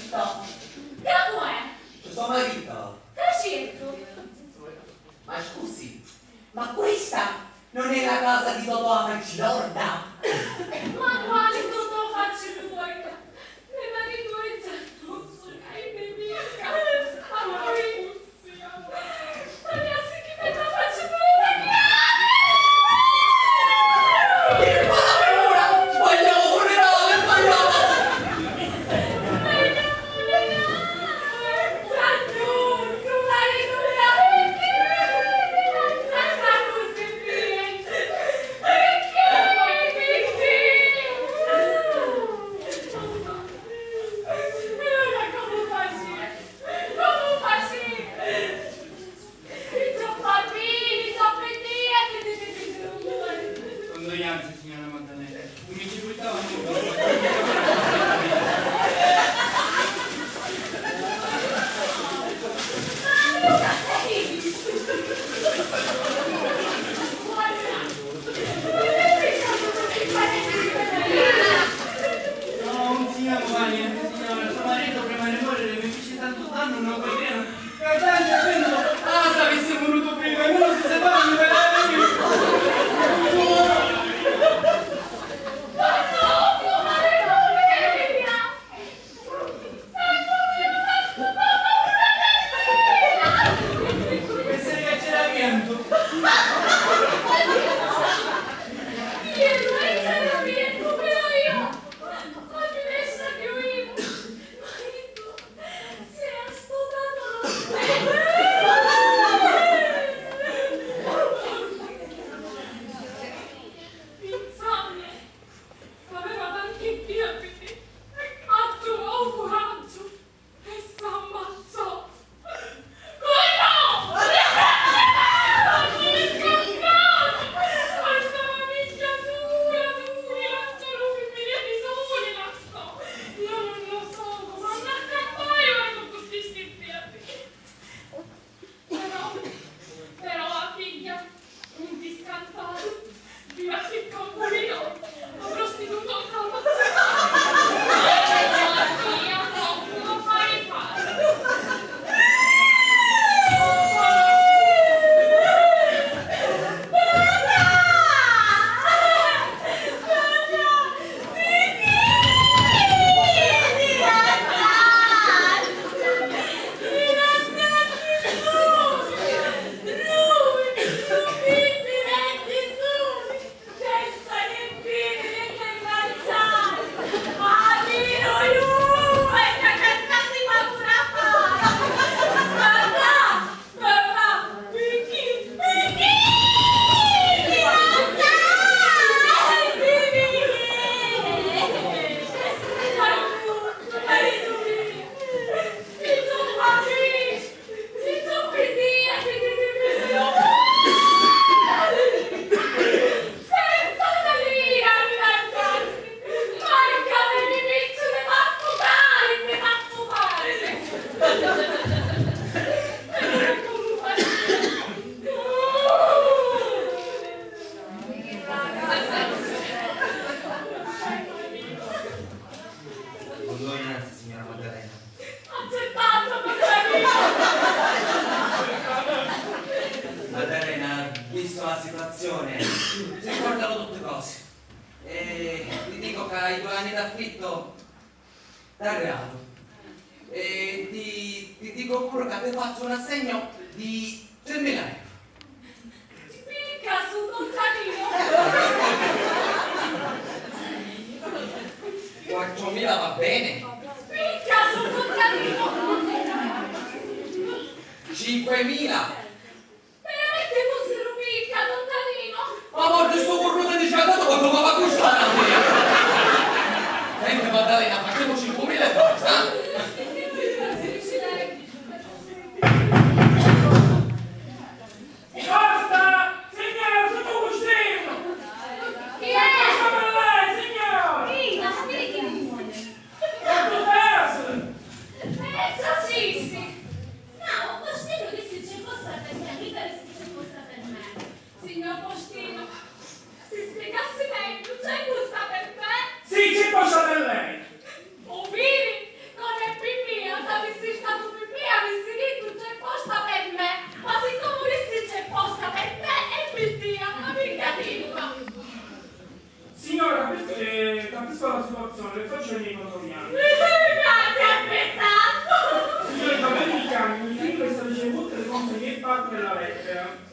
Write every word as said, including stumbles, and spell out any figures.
Ca cu è? Cu so marito. Ca certu. Ma scusi, ma questa non è la casa di Totò a facci lorda? Ma quali Totò facci lorda? Me maritu è già tusu, ca è mia amica. Ma poi, ma mi assi chi mi fa facci pure la chiave! Sbagliavo funerale, sbagliavo! Condoglianze, signora Maddalena. Mi ci buttavo tutto. No, non signora Maria, signora, suo marito prima di morire mi fece tanto danno, non poteva. Guardando, penso, ah, se avesse voluto prima, e non si sapeva liberare. Pensare che c'era vento. Pinsannu ca aveva tanti debiti, attuò u curaggiu e s'ammazzò. Cu no! Cu no! Stava minchia sula, sula, sulu, fimmineddi suli, ma no, io non lo so, ma non accampaiu ora cu tutti sti debiti. Però, però, a figghia, nun ti scantari, finu a chi compurìu, a prostituta non la fazzu. Mamma mia, no, non lo fai fare. Condoglianze, signora Maddalena. Accettato, Maddalena! Maddalena, visto la situazione, si ricordano tutte cose. E ti dico che i due anni d'affitto t'ha reato. E ti, ti dico pure che ti faccio un assegno di tremila euro. Spicca su contadino! Quattromila va bene? Spicca su contadino! Cinquemila! Veramente fosse Rubì, Catantanino! Ma guarda sto cornuto di sciatato quanto mi va a costare a me! Senti, Maddalena, facciamo cinquemila e basta, eh? Basta! Signora, sono Agostino! Chi è? Lasciamo lei, signora! Chi? Ma spiriti di muore! Quanto caso! Perciò sì, sì! No, Agostino dissi c'è cosa Nella lettera.